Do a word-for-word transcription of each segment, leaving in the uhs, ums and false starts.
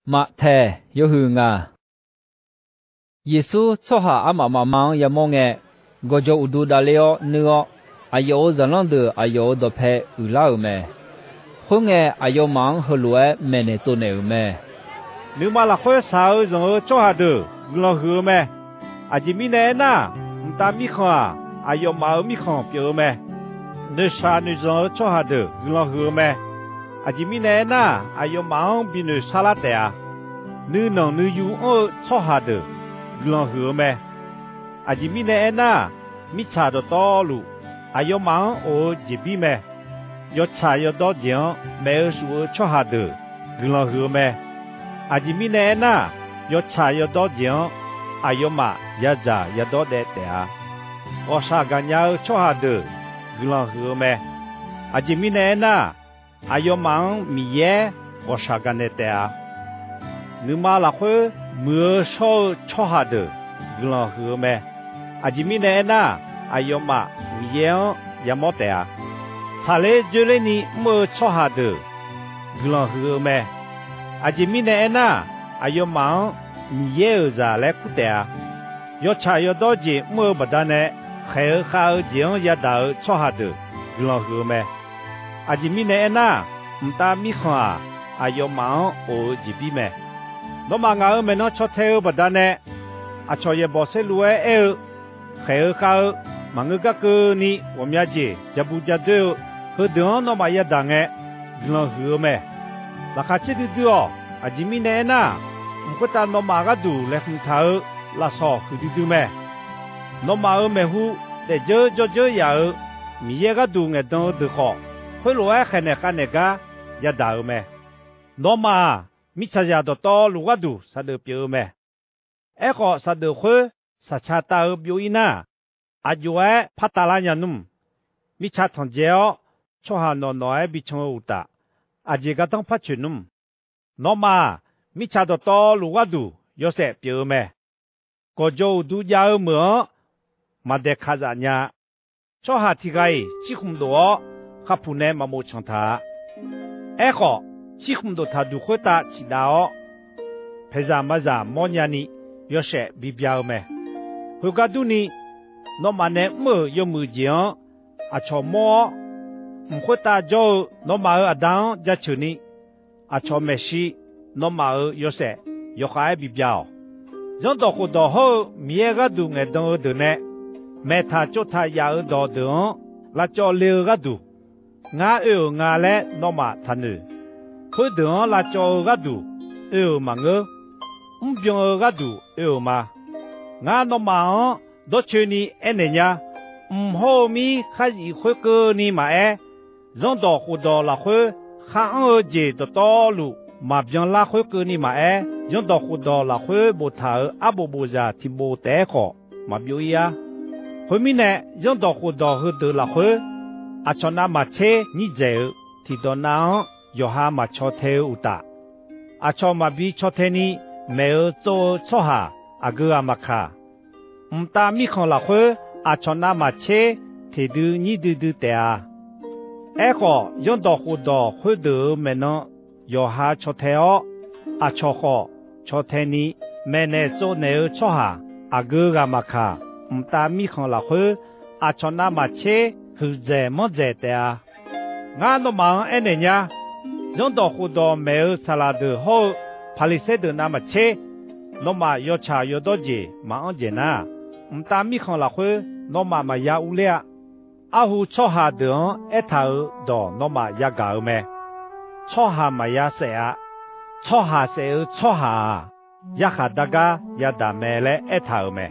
Maqtaeq yawhuiq ngaq. Yeqsur tsawrhaq armaf mafma-anr yamawr ngae, gawqjawq uqdu davler-awr nuir-awr, aqyawf-euq zaqlanr deuq aqyawf-euq dawqpae uiqlar-euq mae. Khoerngae, aqyawfmaf-anr heulof-aer maeqnaeq tsovnaeq-euq mae. Nuima lafkhoer shaq-eu zanq-eu tsawrhaq deuq guiqlanq huiq-eu mae. Aqjeq mirnae aernar, mqtav mirkhanq-aq, aqyawfmaf-euq mirkhanq pyeuf-eu mae. Noeqshaq noeqzanq-eu tsawrhaq deuq guiqlanq huiq-eu mae. Aqjeq mirnae aernar, aqyawfmaf-anr binoeq sarlar taef-a. Nuinanq nuiyu anr-eu tsawrhaq deuq guiqlanq huiq-eu mae. Aqjeq mirnae aernar, mirtsaq dawqtawvluf aqyawfmaf-anr of-eu jeqbir mae. Yawtsaq yawdawr jeq-anr maef-eu shuf-eu tsawrhaq deuq guiqlanq huiq-eu mae. Aqjeq mirnae aernar, yawtsaq yawdawr jeq-anr aqyawfmaf yadzaq yadawr daev taef-a. Ghawqshaq gaqnya-eu tsawrhaq deuq guiqlanq huiq-eu mae. Aqjeq mirnae aernar, aqyawfmaf-anr Miqyaer ghawqshaq gaqnaeq taef-a. Nuima lafkhoer muiq-eu shawr-eu tsawrhaq deuq guiqlanq huiq-eu mae. Aqjeq mirnae aernar, aqyawfmaf Miqyaer-anr yamawr taef-a. Tsaqler dzoerlerni mr-eu tsawrhaq deuq guiqlanq huiq-eu mae. Aqjeq mirnae aernar, aqyawfmaf-anr Miqyaer-euq zaq laer kur taef-a. Yawtsaq yawdawr jeq mr-eu baqdanae, khaeq-eu khav-eu jeq-anr yadaq-eu tsawrhaq deuq guiqlanq huiq-eu mae. Aqjeq mirnae aernar, mqtav mirkhanq-aq, aqyawfmaf-anr of-eu jeqbir mae. Nawmaf ngaq-euq maeqnan caw tae-eu baqdanae, aqcawq yaeqbawq saerlu-aer aer-eu, khaeq-eu khav-eu, maqngeur gar keuvni ghawqmya jeq ja bu ja doer-eu, heudeuq-anr nawmaf yadaq ngae, guiqlanq huiq-eu mae. Laqkhaq caerdui dui-awq. Aqjeq mirnae aernar, mq khoertav nawmaf gharduq laeqhmq taq-eu lafsawq huiqdui dui mae. Nawmaf-euq maeqhu daefdzeur jawrdzeur yaf-euq Miqyaer gharduq ngaeqdan-eu deuq khawf, khoerlof-aer khaeqnaeq khavnaeq gar yadaq-euq mae. Nawmaf-aq, mirtsaqzaq dawqtawvluf gharduq saqdeuf pyeuf-eu mae. Aerkhawf, saqdeuf khoer saqca tav-eu byov-ir nar, aq jov-aer par tavlar nya nmr. Mirtsa tanqdzae-awr, tsawrhaq nawq nawq-aer bican-eu uqtaf, aqjeq gardanr par coeq nmr. Nawmaf-aq, mirtsaq dawqtawvluf gharduq yawshaef pyeuf-eu mae. Gawqjawq uqdu jav-eu meuq-anr maq daeqkaq zaf nya-a. Tsawrhaq tiq ghaq-iq cirkhmq dof-awr, khavpuq nae maqmof canq taq-a. Aerkhawf, cirkhmq dof taqduq khoertav ciqdav-awr, paeqzaq mazaq mawrnya ni yawshaef bibya-eu mae. Khoergar durni, nawmaf nae mr-euq yawmuiq jeq-anr aqcawq mawr-awr, mq khoertav jawr-eu nawmaf-euq Aqda-anr jaceuq ni, aqcawq maeqshi nawmaf-euq yawshaef yawkhav-aer bibya-awq. Zanrdawq khofdawq hawr-eu Miqyaer gharduq ngaeqdan-eu deuq nae maeqtaq tsovtaq yaf-euq dawqdeuq-anr lavcawv le-eu gharduq, ngar oe-euq nga laer nawmaf taqnoeq. Khoerdeuq-anr lavcawv-eu gharduq oe-euq maqngeur. Mrbyan-eu gharduq oe-euq ma. Ngar nawmaf-anr dawrcoeni aernaeq nya. Mq hawr-eu mir khar zif khoerkeuvni maqaer, zanrdawq khofdawq lafkhoer khar anr-eu jeq dawqtawvluf maqbyan lar khoerkeuvni maqaer, zanrdawq khofdawq lafkhoer boftaq-euq arbof bofzaq tiq bof taef-aer khawf maqbyov-ir-ar. Khoermirnae, zanrdawq khofdawq heudeuq lafkhoer, aqcawq navmaqtser nyir dzaeq-eu tiqdawq nav-anr yawqha maqcaw tae-eu uqtaf, aqcawq maqbi caw tae ni maeq-eu tsov-eu tsawrhaq aqgeu ghaq maqkaq, mqtav mirkhanq lafkhoer aqcawq navmaqtser teqdui nyir duidui taef-a. Aerkhawf, zanrdawq khofdawq khoerdeuq-euq maeqnan yawqha caw tae-awr, aqcawq khawf caw tae ni maeqnaeq tsovnaeq-eu tsawrhaq aqgeu ghaq maqkaq, mqtav mirkhanq lafkhoer aqcawq navmaqtser huiqdzaeq manrdzaeq taef-a. Ngar nawmaf-anr aernaeq nya. Zanrdawq khofdawq maeq-eu saqlaq deuq hawr-eu Paqliqsaer deuq navmaqtser, nawmaf yawtsaq yawdawr jeq maqanr dzaeq nar, mqtav mirkhanq lafkhoer nawmaf maqya urler-a. Arhu tsawrhaq deuq-anr aertaq-euq dawq nawmaf yagaq-euq mae. Tsawrhaq maqya saef-a. Tsawrhaq saef-eu tsawrhaq-aq, yarkhaq dar gar yadaq mae laer aertaq-euq mae.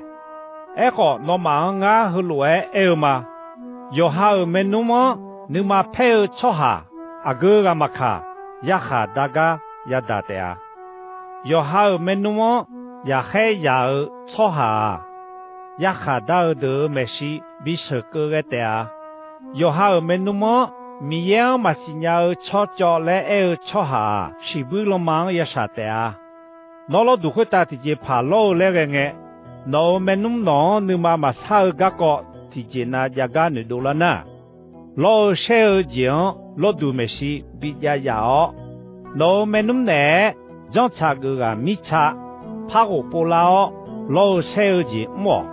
Aerkhawf, nawmaf-anr ngar heulof-aer aer-eu ma. Yawqha-euq maernmr-anr nuima paer-eu tsawrhaq aqgeu ghaq maqkaq, yarkhaq dar gar yadaq taef-a. Yawqha-euq maernmr-anr yaqkhaer yaq-eu tsawrhaq-aq, yarkhaq dar-eu deuq-euq maeqshi bisheuq keuv ghae taef-a. Yawqha-euq maernmr-anr Miqyaer-anr maqsiq nya-eu tsawrcawv laer aer-eu tsawrhaq-aq, shiqbuir lanma-anr ya shaq taef-a. Nawr lawrduq khoertav tiqjeqpaq lawr-eu laer ghae ngae, nawq-euq maernmr nawq-anr nuima maqsar-eu garkawv tiqjeq nav jav gar noeqdov lar nar, lawr-eu shaer-eu jeq-anr lawrduq maeqshi bijav yaf-awr, nawq-euq maernmr naeq-aer janrtsaq geuf ghaq mirtsa, par ghof pov lar-awr, lawr-eu saer-eu jeq mr-awq.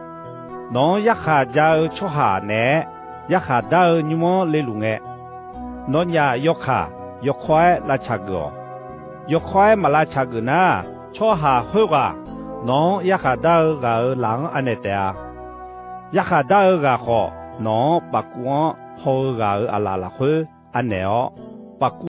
Nawq-anr yarkhaq ja-eu tsawrhaq naeq-aer, yarkhaq dar-eu nymr-anr leluf ngae, nawnyaf yawkaq yawkawr-aer lavtsaq geuf-awq. Yawkawr-aer maq lavtsaq geuf nar, tsawrhaq khoerghaq nawq-anr yarkhaq dar-eu ghaq-euq laf-anr anaeq taef-a. Yarkhaq dar-eu ghaq khawf, nawq-anr pafkuv-anr haw-eu ghaq-euq aqlaf lafkhoer anaeq-awr, pafkuv